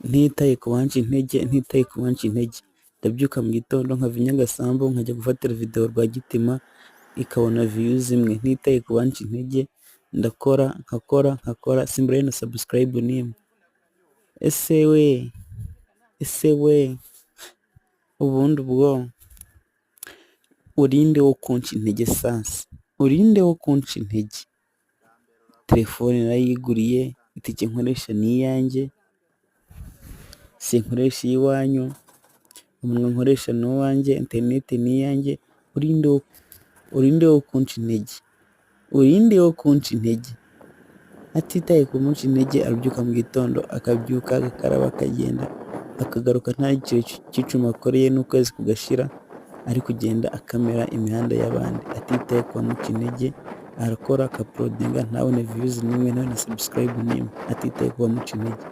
Ntitaye ku banca intege, ntitaye ku banca intege. Ndabyuka mu gitondo nkava i Nyagasambu nkajya gufatira video Rwagitima, ikabona views imwe. Ntitaye ku banca intege, ndakora, nkakora, nkakora, simburayo na subscribe n'imwe. Ese we, ese we, ubundi ubwo urinde wo kunca intege sasa? Urinde wo kunca intege? Telefone narayiguriye, itike nkoresha ni iyanjye, sinkoresha iy'iwanyu, umunwa nkoresha ni uwanjye, interineti ni iyanjye, urinde wo kunca intege? Urinde wo kunca intege? Atitaye ku munca intege, arabyuka mu gitondo, akabyuka agakaraba, akagenda, akagaruka nta giceri cy'icumi akoreye, n'ukwezi kugashira ari kugenda akamera imihanda y'abandi. Atitaye ku bamuca intege, arakora, aka uploadinga, ntabone views n'imwe, ntabone subscribe n'imwe, atitaye ku bamuca intege.